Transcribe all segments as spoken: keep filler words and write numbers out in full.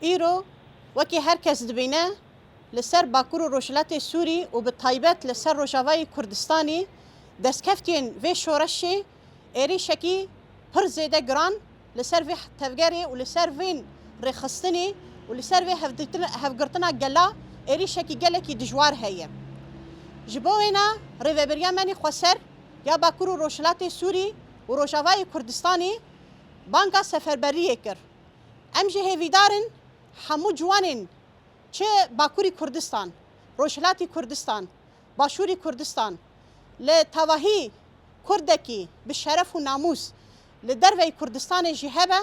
Îro, wekî her kes dibîne, li ser Bakur û Rojhilatê Sûrî û bi taybet li ser Rojavayê Kurdistanî destkeftiyên vê şoreşê êrîşekî pir zêde giran li ser vê tevgerê û li ser vên rêxistinê û li ser vê hevdîtin-, hevgirtina gela êrîşekî gelekî dijwar heye. Ji bo wêna rêvebiriya me nî xweser ya Bakur û Rojhilatê Sûrî û Rojavayê Kurdistanê banga seferberiyê kir. Em jî hêvîdar in hemû ciwanên çi Bakurî Kurdistan, Rojhilatî Kurdistan, Başûrî Kurdistan, li tevahî Kurdekî bi şeref û namûs li derveyî Kurdistanê jî hebe,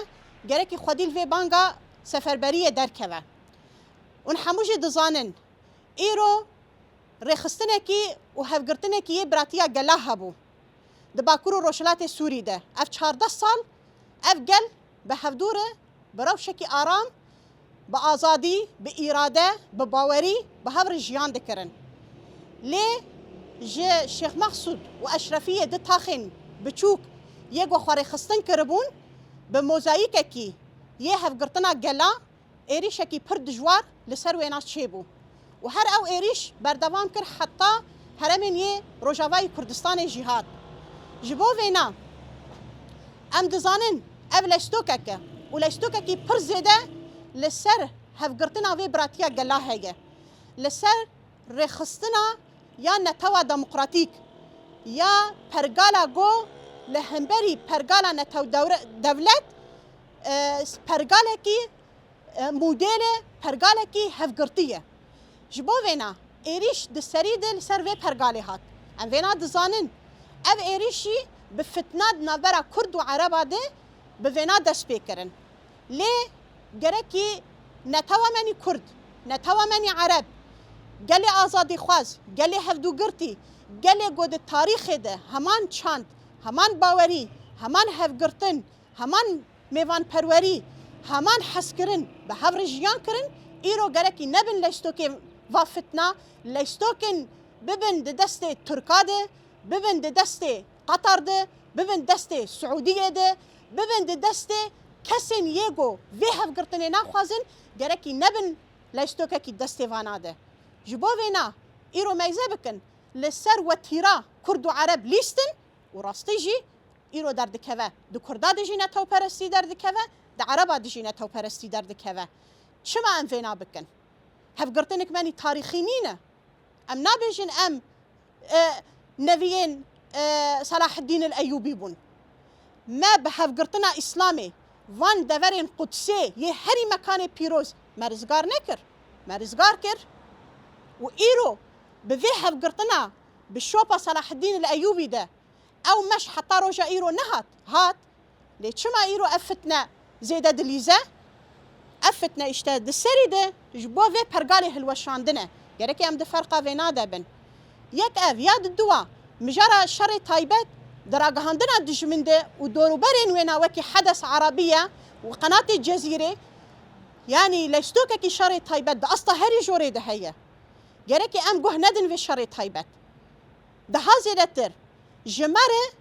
gerekî xwedî li vê banga seferberiyê derkeve. Hûn hemû jî dizanin, îro rêxistinekî û hevgirtinekî yê biratiya gela hebû di Bakur û Rojhilatê Sûrî de. Ev çardeh sal ev gel bi hevdû re bi rewşekî aram, bi azadî, bi îrade, bi bawerî bi hev re jiyan dikirin. Lê ji Şêx Mexsûd û Eşrefiyê du taxên biçûk yê ku xwe rêxistin kiribûn, bi mozayîkekî yê hevgirtina gela êrîşekî pir dijwar li ser wêna çêbû û her ew êrîş berdewam kir heta herêmên yê Rojavayê Kurdistanê jî hat. Ji bo vêna em dizanin ev lestokek e û lestokekî pir zêde li ser hevgirtina vê biratiya gela heye. Li ser rêxistina ya netewa demokratîk, ya pergala ku li hemberî pergala netew dewre-, dewlet, e, pergalekî, e, modêlê pergalekî hevgirtî ye. Ji bo vêna êrîş di serî de li ser vê pergalê hat. Em vêna dizanin. Ev êrîş jî bi fitna di navbera Kurd û Ereba de bi vêna dest pê kirin. Lê gerekî netewa me nî Kurd, netewa me nî Ereb, gelê azadîxwaz, gelê hevdûgirtî, gelê ku di tarîxê de heman çand, heman bawerî, heman hevgirtin, heman mêvanperwerî, heman hezkirin bi hev re jiyan kirin, îro gerekî nebin leştokê va fitna, leştokên bibin di destê Tirka de, bibin di destê Qatar de, bibin destê Siûdiyê de, bibin di destê kesên yê ku vê hevgirtinê naxwazin, gerekî nebin leştokekî destê vana de. Ji bo vêna îro meyze bikin, li ser wetîra Kurd û Ereb lîstin û rastî jî îro derdikeve. Di Kurda de jî netewperestî derdikeve, di Ereba de jî netewperestî derdikeve. Çima em vêna bikin? Hevgirtinik me nî tarîxî nîne. Em nabêjin em, e, neviyên, e, Selaheddîn el Eyûbî bûn. Me bi hevgirtina Îslamê van deverên Qudsê yê herî mekanê pîroz me rizgar nekir. Me rizgar kir û îro bi vê hevgirtina, bi şopa Selaheddîn el Eyûbî de ew meş heta roja îro nehat. Hat. Lê çima îro ev fitne zêde dilîze? Ev fitne îşte di serî de ji bo vê pergalê hilweşandine. Gerekê em di ferqa vêna de bin. Yek ev, ya di dua, mijara şerê taybet di ragihandina dijmin de û dorûberên wêna wekî Hedes Arabiye û Qenatê Cezîrê, yanî leştokekî şerê taybet di asta herî jorê de heye. Gerekê em guh nedin vê şerê taybet. Daha zêdetir ji me re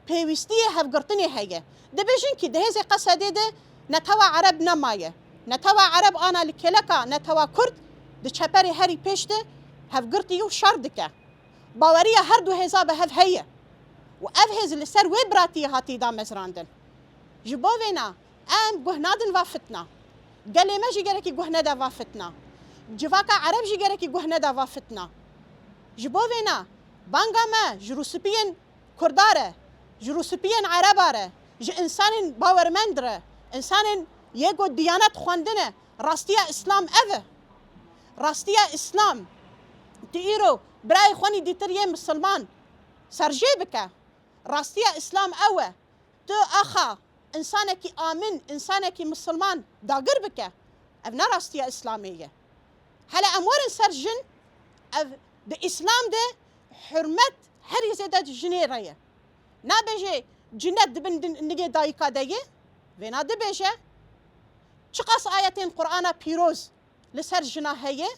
pêwîstiyê hevgirtinê heye. Dibêjin kî di hêzê Qesedê de netewa Ereb nemaye. Netewa Ereb ana li kêleka netewa Kurd di çeperê herî pêş de hevgirtî û şer dike. Baweriya her du hêza bi hev heye û ev hêz li ser wê biratiyê hatî damezrandin. Ji bo vêna em guh nadin va fitna. Gelê me jî gerekî guh nede va fitna. Civaka Ereb jî gerekî guh nede va fitna. Ji bo vêna banga me ji rûspiyên Kurda re, ji rûspiyên Ereba re, ji însanên bawermend re, însanên yê ku diyanet xwendine, rastiya Îslam ev e. Rastiya Îslam, tu îro birayê xwe nî dîtir yê misilman serjê bike. Rastiya Îslam ew e. Tu axa însanekî amin, însanekî misilman dagir bike. Ev ne rastiya Îslamê ye. Hele em werin ser jin, ev di Îslam de hurmet herî zêde di jinê re ye. Nabêje cinet di bin din-, nigê dayika de ye. Vêna dibêje. Çiqas ayetên Qur'ana pîroz li ser jina heye.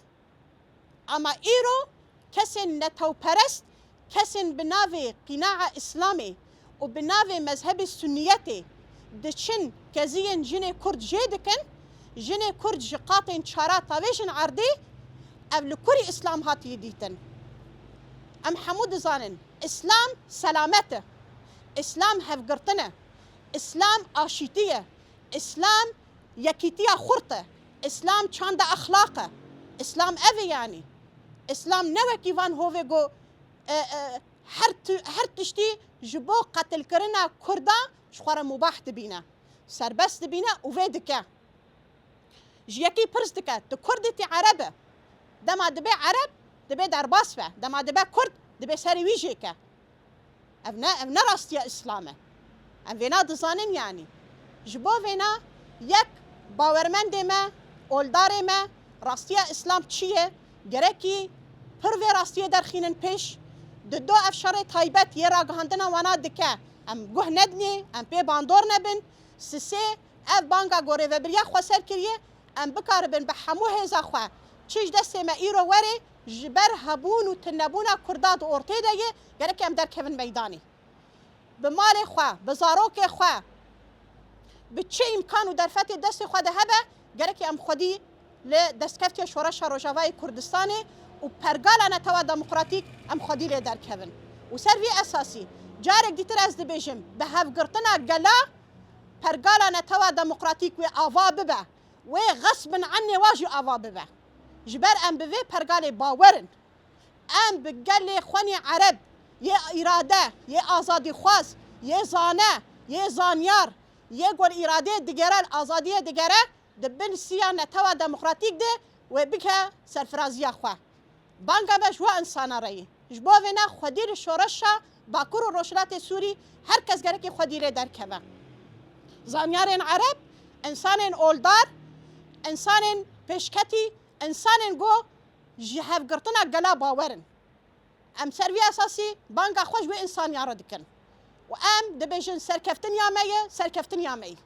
Ama îro kesên netewperest, kesên bi navê qînaa Îslamê û bi navê mezhebê Sunniyetê diçin keziyên jinê Kurd jê dikin, Jinê Kurd ji qatên çara tavêjin erdê, ev li kurî Îslam hatiye dîtin. Em hemû dizanin, Îslam selamet e. Îslam hevgirtin e. Îslam aşîtî ye. Îslam yekîtiya xurt e. Îslam çanda exlaq e. Îslam ev e yanî. Îslam ne wekî van hovê ku, e, e, her tu-, her tiştî ji bo qetilkirina Kurda ji xwe re mubah dibîne. Serbest dibîne û vê dike. Ji yekî pirs dike, tu Kurd î, tî Ereb î? Dema dibe Ereb, dibe derbas be. Dema dibe Kurd, dibe serê wî jêke. Ev ne, ev ne rastiya Îslam e. Em vêna dizanin yanî. Ji bo vêna yek bawermendê me, oldarê me, rastiya Îslam çi ye? Gerekî pir vê rastiyê derxînin pêş. Dido ev şerê taybet yê ragihandina wana dike. Em guh nedinê, em pê bandor nebin. Sisê ev banga ku rêvebiriya xweser kiriye, em bikaribin bi hemû hêza xwe çi ji destê me îro were, ji ber hebûn û tunebûna Kurda di ortê de ye, gerek em derkevin meydanê. Bi malê xwe, bi zarokê xwe, bi çi îmkan û derfetê destê xwe de hebe, gerek em xwedî li destkeftiya Şoreşa Rojavayê Kurdistanê û pergala netewa demokratîk em xwedî lê derkevin. Û ser vî esasî, carek dîtir ez dibêjim, bi hevgirtina gela pergala netewa demokratîk wê ava bibe, wê xesbin ennê wa jî ava bibe. Ji ber em bi vê pergalê bawer in. Em bi gelê xwenî Ereb, yê îrade, yê azadîxwaz, yê zane, yê zanyar, yê ku li îradeyê digere, li azadiyê digere, di bin siya netewa demokratîk de wê bike serfiraziya xwe. Banga me ji we insana re ye. Ji bo vêna xwedî li şoreşa Bakur û Rojhilatê Sûrî her kes gerekî xwedî lê derkeve. Zanyarên Ereb, însanên oldar, însanên pêşketî, însanên ku ji hevgirtina gela bawer in. Em ser vî esasî banga xwe ji wê însaniya re dikin. Û em dibêjin serkeftin ya me ye, serkeftin ya me ye.